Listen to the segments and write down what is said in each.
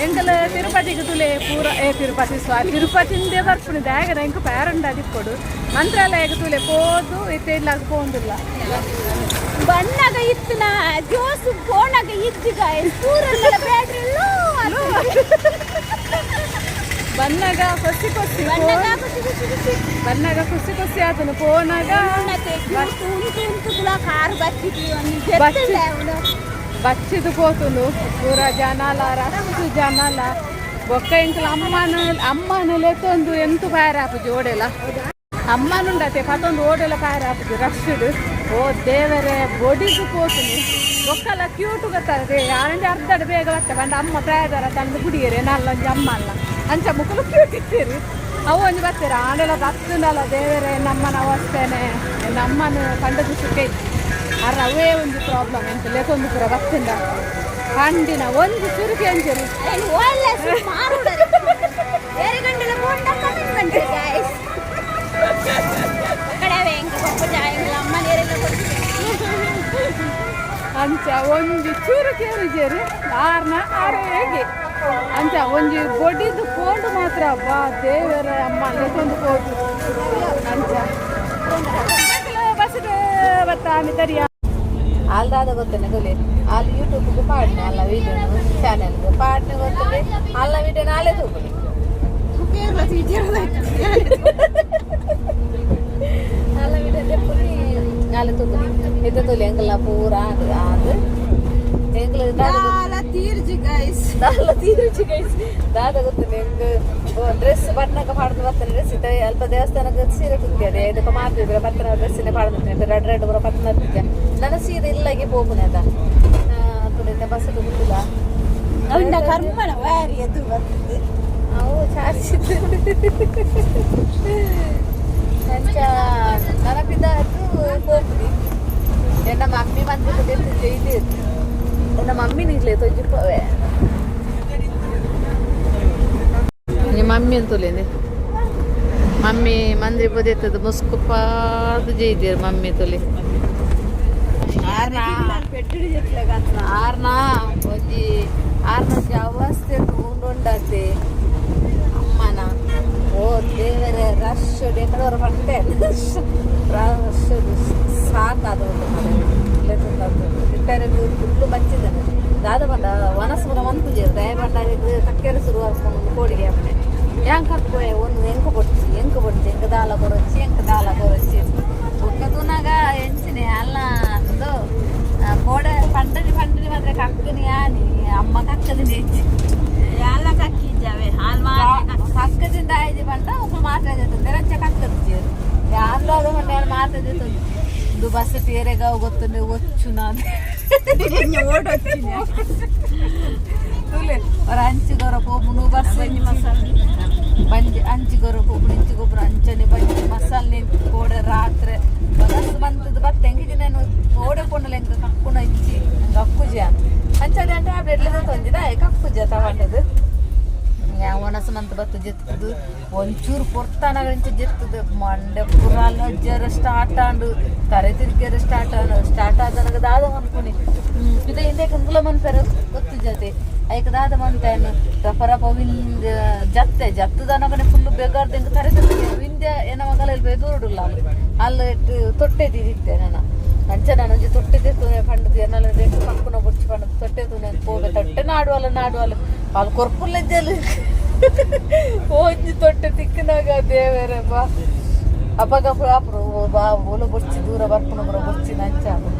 ಎಂಕಲ್ ತಿರುಪತಿಗೆ ತುಲೆ ಪೂರ. ಏ, ತಿರುಪತಿ, ಸ್ವಾರಿ, ತಿರುಪತಿಂದೇ ಬರ್ಪುಣಿ ದಾಯಗನ ಎಂಕ ಪ್ಯಾರಂಡ ಅದಿಪ್ಪೊಡು. ಮಂತ್ರಾಲಯಗ್ ತೂಲೆ ಪೋದು ಇತ್ತೆ ಇಲ್ಲಾಗ ಪೋಂದಿಲ್ಲ. ಬಣ್ಣಗ ಇತ್ತಿನ ಜೋಸು ಫೋನಾಗ ಇಜ್ಜಿ ಗಾಯ್ಸ್. ಪೂರ ಬ್ಯಾಟ್ರಿ. ಬನ್ನಾಗ ಕೊಸಿ ಕೊಸಿ. ಬಣ್ಣಗ ಖುಷಿ ಖುಷಿ ಖುಷಿ. ಬನ್ನಾಗ ಖುಷಿ ಖುಷಿ ಆತನು ಪೋನಾಗ. ಉಂಟು ಉಂಟು ಕಾರ್ ಬಚ್ಚಿದ್ವಿ ಒಂದು. ಬಚ್ಚಿ. ಬಚ್ಚಿದು ಪೋತುಂಡು. ಪೂರ ಜನಲ, ರಸ್ಸು ಜನಲ. ಬೊಕ್ಕ ಎಂಕಲ ಅಮ್ಮನ ಅಮ್ಮನ ಲೆತ್ತೊಂದು ಎಂತು ಫೈರ್ ಆಪುಜಿ ಓಡೆಲ. ಅಮ್ಮನುಂಡತೆ ಪತೊಂದು ಓಡೆಲ ಫೈರ್ ಆಪುಜಿ ರಶ್ಡ್. ಓ ದೇವರೇ, ಬೊಡಿದು ಪೋತುಂಡು. ಬೊಕ್ಕಲ ಕ್ಯೂಟು ಗೊತ್ತಾರೆ. ಆನಂಜ ಅರ್ಧಡ್ ಬೇಗ ಬತ್ತೆ ಪಂಡ ಅಮ್ಮ ಪ್ರಾಯದರ ತಂದು ಕುಡಿಯರೆ ನಲ್ಲೊಂಜಿ ಅಮ್ಮ ಅಲ್ಲ ಅಂಚ ಮುಕುಲು ಕ್ಯೂಟ್ ಇತ್ತೀರಿ. ಅವು ಒಂಜಿ ಬರ್ತೀರ ಆಂಡೆಲ ಬತ್ತುಂಡಲ್ಲ. ದೇವರೇ, ನಮ್ಮನ ಅವಸ್ಥೆನೆ. ನಮ್ಮನು ಪಂಡದ ಸುಖ ಇತ್ತು ಅರ. ಅವೇ ಒಂದು ಪ್ರಾಬ್ಲಮ್ ಎಂತ ಲೆತ್ತೊಂದು ಪೂರ ಬತ್ತುಂಡ ಪಂಡಿನ ಒಂಜಿ ಚುರುಕಿ ಅಂಜರಿ. ಒಳ್ಳೆ ಮಾರುಡರೆ ಬೇರೆ ಗಂಟೆಲ ಬೋಂಡ ಕಮೆಂಟ್ ಬಂದ್ರೆ ಗಾಯ್ಸ್. ಕಡೆ ಎಂಕ ಪಪ್ಪ ಜಾಯಂಗ್ಲ ಅಮ್ಮ ನೇರೆಲ್ಲ ಕೊಡ್ತೀನಿ. ಅಂಚ ಒಂಜಿ ಚೂರು ಕೇಳಿಜೇರಿ ಆರ್ನ ಆರು ಹೇಗೆ ಅಂಚ ಒಂಜಿ ಬೊಡಿದು ಫೋಟೋ ಮಾತ್ರ. ಬಾ ದೇವರ, ಅಮ್ಮ ಲೆತ್ತೊಂದು ಫೋಟೋ. ಅಂಚ ಬಸ್ ಬತ್ತ ಮಿತರಿಯ ಅಲ್ದಾದ ಗೊತ್ತೇನೆ ಗೊಲೆ. ಅಲ್ಲಿ ಯೂಟ್ಯೂಬ್ಗೆ ಪಾಡ್ನೆ ಅಲ್ಲ, ವಿಡಿಯೋ ಚಾನೆಲ್ಗೆ ಪಾಡ್ನೆ ಗೊತ್ತದೆ ಅಲ್ಲ. ವಿಡಿಯೋ ನಾಳೆ ತೂಪುನಿ. ಅಲ್ಲ, ವಿಡಿಯೋ ದೆಪ್ಪುನಿ, ನಾಳೆ ತೂಪುನಿ. ಇತ್ತ ತೂಲಿ, ಎಂಕಲ್ನ ಪೂರ ಆಂಡ್ ಆಂದ್ ಎಂಕಲ್ ತೀರ್ಜಿ ಗಾಯ್ಸ್. ದಾಲ ತೀರುಚಿ ಗೈಸ್. ದಾದ ಗೊತ್ತುಂಡು, ಎಂಕ್ ಡ್ರೆಸ್ ಬಣ್ಣಕ ಪಾಡ್ದು ಬರ್ತೇನೆ. ಡ್ರೆಸ್ ಇತ್ತೆ ಅಲ್ಪ ದೇವಸ್ಥಾನಕ್ಕೆ ಸೀರೆ ಕುತ್ತಿ ಅದೇ ಇದಕ್ಕೆ ಮಾರ್ತಿದ್ರೆ ಪತ್ತನ ಡ್ರೆಸ್ಸಿನ ಪಾಡ್ದು ರೆಡ್ ರೆಡ್ ಪೂರ ಪತ್ತನ ನನ್ನ ಸೀರೆ ಇಲ್ಲಾಗೆ ಪೋಪುನೆ ಅದ ತುಳಿತೆ ಬಸ್ ಗೊತ್ತಿಲ್ಲ. ಅವನ ಕರ್ಮಣ ವಾರಿ ಎದು ಬರ್ತದೆ. ಅವು ಚಾರ್ಜ್ ಅಂಚ ನನಪಿದ ಪೋಪುನಿ. ಎನ್ನ ಮಮ್ಮಿ ಬಂದಿದ್ದು ಇದು. ಎನ್ನ ಮಮ್ಮಿ ನಿಗ್ಲೆ ತೊಜ್ಜಿಪ್ಪವೆ. ನಿಮ್ಮ ಮಮ್ಮಿ ಅಂತಲೇನೆ. ಮಮ್ಮಿ ಮಂದ್ರಿ ಬದಿತ್ತದ ಮುಸ್ಕು ಪಾದು ಜೈದಿರು ಮಮ್ಮಿ ತುಲಿ. ಆರ್ನ ಒಂಜಿ ಆರ್ನ ಒಂಜಿ ಅವಸ್ಥೆ ಉಂಡುಂಡತೆ ಅಮ್ಮನ. ಓ ದೇವರೇ, ರಶ್ ಎಕಡೆ ಪಂಟೆ ರಶ್. ಸಾಕಾದ ಇಟ್ಟರೆ ಫುಲ್ಲು ಬಚ್ಚಿದ್ದಾನೆ. ದಾದ ಬಂದ ವನಸ್ ಪೂರ ಮನ್ಪುಜೆರ್. ದಯ ಪಂಡ ಕಕ್ಕೆರೆ ಶುರು ಆಪುಂಡು ಕೋಡಿಗೆ ಆಪುನೆ. ಯಾಂಕ್ ಪೋಯೆ ಒಂದು ಎಂಕ ಬೊಡ್ಚಿ, ಎಂಕ ಬೊಡ್ಚಿ, ಎಂಕ ದಾಲ ಕೊರೊಚ್ಚಿ, ಎಂಕ ದಾಲ ಕೊರೊಚ್ಚಿ. ಬೊಕ್ಕ ತೂನಾಗ ಎಂಚಿನೆ ಅಲ್ಲ ಅಂದು ಕೋಡೆ ಪಂಡನಿ ಪಂಡನಿ ಮಾತ್ರ ಕಕ್ಕನಿ ಆನಿ ಅಮ್ಮ ಕಕ್ಕದಿನ ಹೆಚ್ಚಿ. ಎಲ್ಲ ಕಕ್ಕಿದ್ದಾವೆ ಹಾಲು ಮಾತ್ರ. ಕಕ್ಕದಿಂದ ಆಯ್ದು ಪಂಡ ಒಬ್ಬ ಮಾತ್ರ ಜೊತೆ ಅಂಚ ಕಕ್ಕದ ಚೇರು ಯಾರ್ಲಾದ ಪಂಡ ಮಾತ್ರ ಜೊತೆ. ಇದು ಬಸ್ ತೇರೆಗಾವ್ ಗೊತ್ತುಂಡು ಒಚ್ಚು ನಾನು. ಓಡೊಚ್ಚಿನ. ತುಲೆ ಅವರ ಅಂಚಿಗೊರ ಪೋಪುನು ಬಸ್ ಮಸಾಲೆ. ಬಂಜಿ ಅಂಚಿಗೊರ ಪೋಪುನು ಇಂಚಿಗೊಬ್ಬರು ಅಂಚನೆ ಬಂಜಿ ಮಸಾಲೆ ಕೋಡೆ ರಾತ್ರಿ ಬಸ್ ಬಂತದ್ದು ಬತ್ತೆ ಎಂಗಿಜಿ ನಾನು ಓಡೆ ಪೊಣ್ಣಲು ಎಂಕ ಕಕ್ಕುನ ಇಚ್ಚಿ ಕಕ್ಕುಜ ಅಂಚನೆ ಟ್ಯಾಬ್ಲೆಟ್ ತೊಂಜಿದ ಕಕ್ಕುಜ ತಗೊಂಡದು. ಒಣಸ ಮಂತ್ ಬತ್ತು ಜೆತ್ತದು. ಒಂಚೂರು ಪೊರ್ತಾನಗ ಇಂಚ ಜೆತ್ತದು ಮಂಡೆ ಪೂರ ಅಜ್ಜರ ಸ್ಟಾರ್ಟ್ ಆಂಡು, ತರೆ ತಿರ್ಗ್ಯರ ಸ್ಟಾರ್ಟ್ ಆಂಡು. ಸ್ಟಾರ್ಟ್ ಆದನಗ ದಾದ ಮನ್ಪುನಿ? ಇದು ಹಿಂದೆ ಕಂಗುಲ ಮನ್ಪೆರ ಗೊತ್ತು ಜೊತೆ ಐಕ್ ದಾದ ಮನ್ಪೇನು ರಪ ರಪ ವಿಂದ ಜತ್ತೆ ಜತ್ತದನಗನೆ ಫುಲ್ ಬೆಗಾರ್ದ ತರೆ ತಿರ್ಗಿ ವಿಂದ್ಯ ಏನ ಮಗಲ ಇಲ್ಲಿ ದೂರುಡುಲ್ಲ ಅಲ್ಲಿ ತೊಟ್ಟೆ ತಿದ್ದಿತ್ತೆ ನಾನು. ಅಂಚ ನಾನು ಒಂಜಿ ತೊಟ್ಟೆ ತೂನೆ ಪಂಡದು ಎನ್ನಲ ಕಕ್ಕುನ ಬೊಡ್ಚಿ ಪಂಡದು ತೊಟ್ಟೆ ತೂನೆ ಪೋವೆ. ತೊಟ್ಟೆ ನಾಡುವಲ್ಲ ನಾಡುವಲ್ಲ ಅಲ್ಲಿ ಕೊರ್ಪುಲ್ಲೆಜ್ಜಲ್ಲಿ ಒಂಜಿ ತೊಟ್ಟೆ ತಿಕ್ಕಿನಾಗ ದೇವರೇ ಬಾ ಅಪಗ ಅಪರು ಬಾ ಓಲು ಬೊಡ್ಚಿ ದೂರ ಬರ್ಪುನ ಬರ ಬೊಡ್ಚಿ ನಂಚ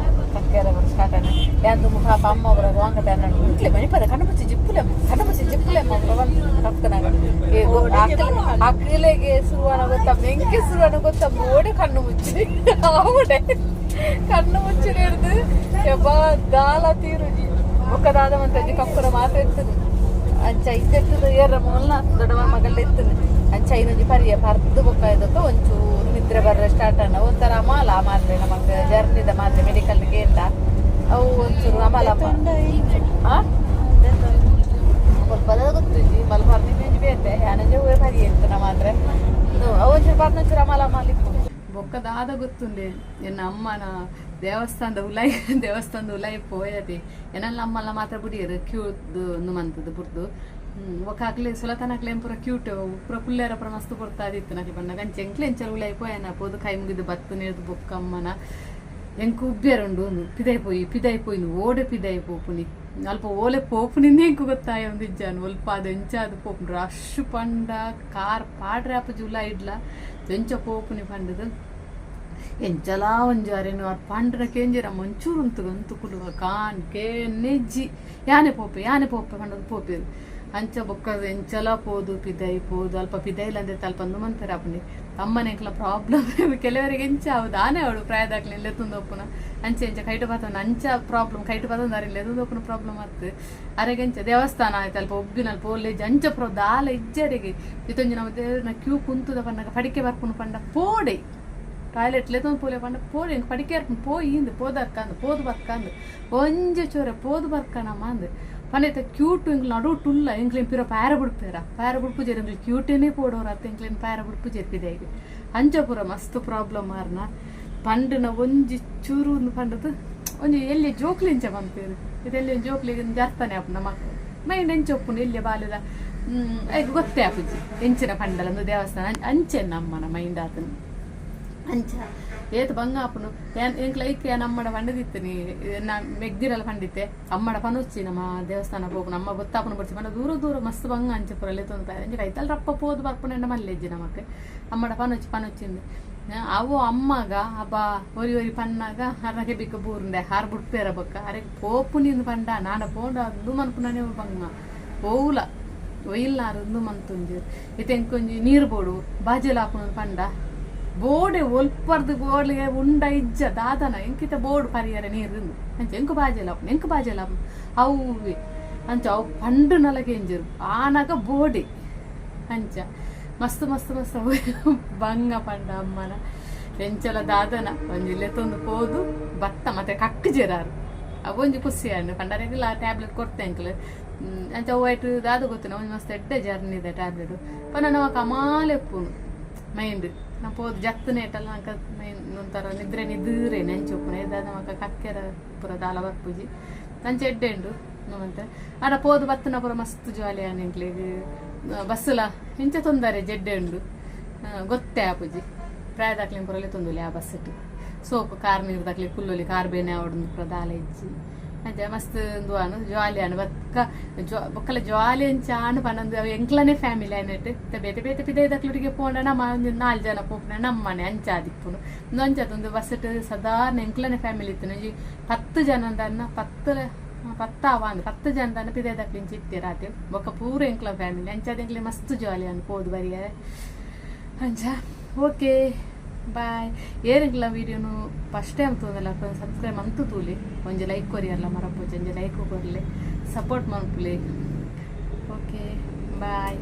ಕಕ್ಕೆರ ಬರ ಸ್ಟಾರ್ಟ್ ಆನೆ. ಯಾಂದು ಪಾಪ ಅಮ್ಮ ಬರ ವಾಂಗಟ ನಾನು ಇಂಟ್ಲೆ ಮಣಿಪದ ಕಣ್ಣು ಮುಚ್ಚಿ ಜಿಪ್ಪುಲೆ, ಕಣ್ಣು ಮುಚ್ಚಿ ಜಿಪ್ಪುಲೆ ಅಮ್ಮ ಬಂದು ಕಕ್ಕನಾಗ ಅಕ್ಕಿಲೆಗೆ ಶುರುವಾನ ಗೊತ್ತಮ್ಮ, ಎಂಕೆ ಶುರುವಾನ ಗೊತ್ತಮ್ಮ. ಓಡೆ ಕಣ್ಣು ಮುಚ್ಚಿ ಆವಡೆ ಕಣ್ಣು ಮುಚ್ಚಿ ಹಿಡ್ದು ಯಬ್ಬಾ ದಾಲ ತೀರುಜಿ. ಬೊಕ್ಕದಾದ ಮಂತಜ್ಜಿ ಕಕ್ಕುನ ಮಾತ್ರ ಇರ್ತದೆ. ಅಂಚ ಇತ್ತೆತ್ತದ ಏರ ಮೂಲ್ನ ದೊಡ್ಡ ಮಗಲ್ ಇರ್ತದೆ. ಅಂಚ ಐನೊಂಜಿ ಪರಿಯ ಪರ್ದು ಬೊಕ್ಕ ಇದಕ್ಕ ಒಂಚೂರು ನಿದ್ರೆ ಬರ್ರೆ ಸ್ಟಾರ್ಟ್ ಅನ್ನ ಒಂಥರ ಅಮಾಲ ಮಾತ್ರೆ. ನಮಕ್ ಜರ್ನಿದ ಮಾತ್ರೆ ಮೆಡಿಕಲ್ ಗೇಂಡ ಅವು ಒಂಚೂರು ಅಮಾಲ ಆ ಪದ ಗೊತ್ತುಜಿ ಮಲ್ ಪರ್ನಿಂಜಿ ಬೇತೆ ಯಾನಂಜೆ ಹೂವೆ ಪರಿ ಎತ್ತನ ಮಾತ್ರೆ ಅವು ಒಂಚೂರು ಪರ್ನೊಂಚೂರು ಅಮಾಲ ಅಮಾಲ ಇಪ್ಪು. ಬೊಕ್ಕದಾದ ಗೊತ್ತುಂಡೆ ಎನ್ನ ಅಮ್ಮನ ದೇವಸ್ಥಾನದ ಉಲಾಯಿ ದೇವಸ್ಥಾನದ ಉಲಾಯಿ ಪೋಯದೆ. ಎನ್ನಲ್ಲ ಅಮ್ಮಲ್ಲ ಮಾತ್ರ ಬುಡಿಯರು ಕ್ಯೂ ಮಂತದ್ದು ಬುಡ್ದು. ಒಕ್ಕಾಕ್ಲೆ ಸುಲತನಕ್ಲೆ ಪೂರ ಕ್ಯೂಟ್ ಪೂರ ಪುಲ್ಲೇರ ಪೂರ ಮಸ್ತ್ ಕೊಡ್ತಾದಿತ್ತು ನಕ್ಲೆ ಪಂಡ ಅಂಚೆ ಎಂಕ್ಲೆ ಎಂಚ ಉಲೈ ಪೋಯನ ಪೋದು ಕೈ ಮುಗಿದು ಬತ್ತು ನೀರ್ದು ಬೊಕ್ಕಮ್ಮನ ಎಂಕ್ ಉಬ್ಬ್ಯರುಂಡು ಒಂದು ಪಿದೈ ಪೋಯಿ ಪಿದೈ ಪೋಯಿನ ಓಡೆ ಪಿದೈ ಪೋಪುನಿ ಅಲ್ಪ ಓಲೆ ಪೋಪುನಿಂದ ಎಂಕು ಗೊತ್ತಾಯ ಒಂದು ಇಜ್ಜಾನು ಒಲ್ಪ ಅದು ಎಂಚಾದು ಪೋಪುಂಡು ರಶ್ ಪಂಡ ಕಾರ್ ಪಾಡ್ರೆ ಅಪ್ಪ ಜುಲೈ ಇಡ್ಲ ಎಂಚ ಪೋಪುನಿ ಪಂಡದು ಎಂಚಲಾ ಒಂಜಿ ಅರೆನು ಅರ್ ಪಂಡನ ಕೇಂಜಿರ ಮಂಚೂರು ಉಂತು ಅಂತು ಕುಲುವ ಕಾನ್ ಕೇ ನೆಜ್ಜಿ ಯಾನೆ ಪೋಪೆ ಯಾನೆ ಪೋಪೆ ಪಂಡದು ಪೋಪೆ ಅಂಚ ಬೊಕ್ಕ ಎಂಚಲ ಪೋದು ಪಿದೈ ಪೋದು ಅಲ್ಪ ಪಿದೈಲಂದೆ ತಲ್ಪ ಅಂದು ಮನ್ಪೆರ ಅಪ್ಪನಿ ಅಮ್ಮನೆಕ್ಲ ಪ್ರಾಬ್ಲಮ್ ಕೆಲವರಿಗೆ ಎಂಚ ಹೌದು ಆನೆ ಅವಳು ಪ್ರಾಯದಾಕ್ಲೆ ಲೆತ್ತುಂದೊಪ್ಪುನ ಅಂಚೆ ಎಂಚ ಕೈಟು ಪಾತವನ ಅಂಚ ಪ್ರಾಬ್ಲಮ್ ಕೈಟು ಪಾತಂದ ಅರೆ ಲೆತ್ತುಂದೊಪ್ಪುನ ಪ್ರಾಬ್ಲಮ್ ಆತು ಅರೆಗೆ ಎಂಚ ದೇವಸ್ಥಾನ ಆಯ್ತು ಅಲ್ಪ ಒಬ್ಬಿನ ಅಲ್ಪ ಒಲ್ಲೆಜ್ಜ ಅಂಚ ಪ್ರೋ ದಾಲ ಇಜ್ಜರಿಗೆ ಇತ್ತೊಂಜಿ ನಮ್ಮ ದೇವ್ರನ ಕ್ಯೂ ಕುಂತುದ ಪನ್ನಗ ಪಡಿಕೆ ಬರ್ಪುನು ಪಂಡ ಪೋಡೆ ಟಾಯ್ಲೆಟ್ ಲೆತ್ತೊಂದು ಪೋಲೆ ಪಂಡ ಪೋಡೆ ಎಂಕ್ ಪಡಿಕೆ ಅರ್ಪುಂಡು ಪೋಯಿ ಇಂದು ಪೋದರ್ಕಂದು ಪೋದು ಬರ್ಕಂದು ಒಂಜೆ ಚೋರೆ ಪೋದು ಬರ್ಕಣಮ್ಮ ಅಂದು ಪಂಡ ಕ್ಯೂಟ್ ಎಂಕ್ಲು ನಡು ಟುಲ್ಲ ಎಂಕ್ಲೇನ್ ಪಿರ ಪ್ಯಾರ ಬಿಡ್ಪೇರ ಪ್ಯಾರ ಬಿಡ್ಪು ಜೇರ್ ಎಂಕ್ಲು ಕ್ಯೂಟೇನೆ ಪೋಡೋರು ಅತ್ತ ಎಂಕ್ಲೇನ್ ಪ್ಯಾರ ಬಿಡ್ಪು ಜೇರ್ಪಿದೆ ಈಗ ಅಂಚ ಪೂರ ಮಸ್ತ್ ಪ್ರಾಬ್ಲಮ್ ಮಾರ್ನ ಪಂಡನ ಒಂಜಿ ಚೂರು ಒಂದು ಪಂಡದು ಒಂಜಿ ಎಲ್ಲಿ ಜೋಕ್ಲಿ ಎಂಚ ಪನ್ಪೇರು ಇದೆಲ್ಲಿ ಜೋಕ್ಲಿ ಜರ್ತಾನೆ ಅಪ್ಪು ನಮ್ಮ ಮೈಂಡ್ ಎಂಚ ಒಪ್ಪುಂಡು ಎಲ್ಲಿ ಬಾಲ್ಯದ ಐಕ್ ಗೊತ್ತೇ ಆಪುಜಿ ಎಂಚಿನ ಪಂಡಲ ಒಂದು ದೇವಸ್ಥಾನ ಅಂಚೆ ನಮ್ಮನ ಮೈಂಡ್ ಆತನ ಅಂಚ ಏತ್ ಬಂಗ ಆಪುಂಡು ಎಂಕ್ಲ ಐಕ್ ಯಾನ್ ಅಮ್ಮಡ ಪಂಡದಿತ್ತಿನಿ ನಾ ಮೆಗ್ದಿರಲ್ಲ ಪಂಡಿತ್ತೆ ಅಮ್ಮಡ ಪನೊಚ್ಚಿ ನಮ್ಮ ದೇವಸ್ಥಾನ ಪೋಪುನು ಅಮ್ಮ ಗೊತ್ತಾಪುನು ಬಡ್ಚಿ ಪಂಡ ದೂರ ದೂರ ಮಸ್ತ್ ಬಂಗ ಅಂಚ ಪೂರ ಲೆತ್ತೊಂದು ಪಾರೆ ಅಂಚ ಕೈತಲ್ ರಪ್ಪ ಪೋದು ಬರ್ಪುನ ಮಲ್ಲೆಜ್ಜಿ ನಮಕ್ ಅಮ್ಮಡ ಪನೊಚ್ಚಿ ಪನೊಚ್ಚಿಂದು ಅವು ಅಮ್ಮಗ ಅಬ್ಬ ಒರಿ ಒರಿ ಪನ್ನಾಗ ಅರ್ನಕ್ಕೆ ಬಿಕ್ಕ ಬೂರುಂಡೆ ಹಾರ್ ಬುಡ್ಪೇರ ಬೊಕ್ಕ ಅರೆ ಪೋಪುನಿಂದು ಪಂಡ ನಾಡ ಪೋಂಡ ಅಂದು ಮನ್ಪುನನೇ ಬಂಗ ಪೋವುಲ ಒಯ್ಯಿಲ್ನಾರು ಅಂದು ಮಂತುಂಜಿ ಇತ್ತೆ ಎಂಕೊಂಜಿ ನೀರು ಬೋಡು ಬಾಜೆಲ್ ಹಾಪುನ ಪಂಡ ಬೋಡೆ ಒಲ್ಪರ್ದು ಗೋಡ್ಲಿಗೆ ಉಂಡ ಇಜ್ಜ ದಾದನ ಎಂಕಿತ ಬೋಡು ಪರಿಯರ ನೀರು ಅಂಚ ಎಂಕು ಬಾಜೆಲ್ ಹಾಪುನು ಎಂಕು ಬಾಜೆಲ್ ಹಾಪುನು ಅವು ಅಂಚ ಅವು ಪಂಡು ನಲಗೆ ಎಂಜರು ಆನಗ ಬೋಡೆ ಅಂಚ ಮಸ್ತ್ ಮಸ್ತ್ ಮಸ್ತ್ ಬಂಗ ಪಂಡ ಅಮ್ಮನ ಎಂಚಲ ದಾದನ ಒಂಜಿ ಲೆತ್ತೊಂದು ಪೋದು ಬತ್ತ ಮತ್ತೆ ಕಕ್ಕು ಜೆರಾರು ಅವೊಂಜಿ ಖುಷಿ ಆಂಡ್ ಪಂಡರೆಗ್ಲ ಟ್ಯಾಬ್ಲೆಟ್ ಕೊರ್ತೆ ಎಂಕ್ಲು ಅಂಚ ಅವು ಐಟ್ ದಾದ ಗೊತ್ತಿನ ಒಂಜಿ ಮಸ್ತ್ ಎಡ್ಡೆ ಜರ್ನಿ ಇದೆ ಟ್ಯಾಬ್ಲೆಟ್ ಪಂಡ ನಮಕ್ ಕಮಾಲೆಪ್ಪುನು ಮೈಂಡ್ ನಾ ಪೋದು ಜತ್ತನೆ ಇಟ್ಟಲ್ಲ ನಂಕ ಮೈಂಡ್ ಒಂಥರ ನಿದ್ರೆ ನಿದ್ರೆ ನೆಂಚೊಪ್ಪುನ ದಾದ ನಮಕ ಕಕ್ಕೆರ ಪೂರ ದಾಲ ಬರ್ಪುಜಿ ಅಂಚ ಎಡ್ಡೆ ಉಂಡು ನಮ್ಮಂತೆ ಆಡ ಪೋದು ಬತ್ತನ ಪೂರ ಮಸ್ತ್ ಜಾಲಿ ಆಂಡ್ ಎಂಕ್ಲೆಗ್ ಬಸ್ಸುಲ ಇಂಚ ತೊಂದರೆ ಜಡ್ಡೆ ಉಂಡು ಗೊತ್ತೇ ಆಪುಜಿ ಪ್ರಾಯದಾಕ್ಲಿನ ಪೂರಲೆ ತೊಂದುಲಿ ಆ ಬಸ್ಸಿಟ್ಟು ಸೋಕು ಕಾರ್ ನೀರು ದಾಕ್ಲಿ ಕುಲ್ಲೊಲಿ ಕಾರ್ ಬೇನೆ ಆವಡು ಪೂರ ದಾಲ ಇಜ್ಜಿ ಅಂಚ ಮಸ್ತ್ ಉಂದು ಆನು ಜಾಲಿ ಆನು ಬೊಕ್ಕ ಬೊಕ್ಕಲ ಜಾಲಿ ಅಂಚ ಆನು ಪನೊಂದು ಅವು ಎಂಕ್ಲನೆ ಫ್ಯಾಮಿಲಿ ಆಯ್ನಟ್ ಬೇತೆ ಬೇತೆ ಪಿದೈ ದಕ್ಲುಟಿಗೆ ಪೋಂಡ ನಮ್ಮ ಒಂಜಿ ನಾಲ್ ಜನ ಪೋಪುನ ನಮ್ಮನೆ ಅಂಚ ಆದಿಪ್ಪುನು ಉಂದು ಅಂಚ ಒಂದು ಬಸ್ಸಿಟ್ಟು ಸಾಧಾರಣ ಎಂಕ್ಲನೆ ಫ್ಯಾಮಿಲಿ ಇತ್ತು ಒಂಜಿ 10 ಜನ ದನ್ನ 10 ಪತ್ತಾವ ಅಂದ್ 10 ಜನ ದನ್ನ ಪಿದೈ ದಕ್ಲಿಂಚ ಇತ್ತೆರ್ ಆತೆ ಬೊಕ್ಕ ಪೂರ ಎಂಕ್ಲ ಫ್ಯಾಮಿಲಿ ಅಂಚಾದ್ ಎಂಕ್ಲೆ ಮಸ್ತ್ ಜಾಲಿ ಆನ್ ಪೋದು ಬರಿಯರೆ ಅಂಚ ಓಕೆ ಬಾಯ್ ಏರೆಂಗ್ಲ ವೀಡಿಯೋನು ಫಸ್ಟ್ ಟೈಮ್ ತೂಂದಲ ಸಬ್ಸ್ಕ್ರೈಬ್ ಮಂತು ತೂಲಿ ಒಂಜಿ ಲೈಕ್ ಕೊರಿಯರ್ಲ ಮರಪೊಚ್ಚಿ ಒಂಜಿ ಲೈಕ್ ಕೊರ್ಲೆ ಸಪೋರ್ಟ್ ಮನ್ಪುಲೆ ಓಕೆ ಬಾಯ್.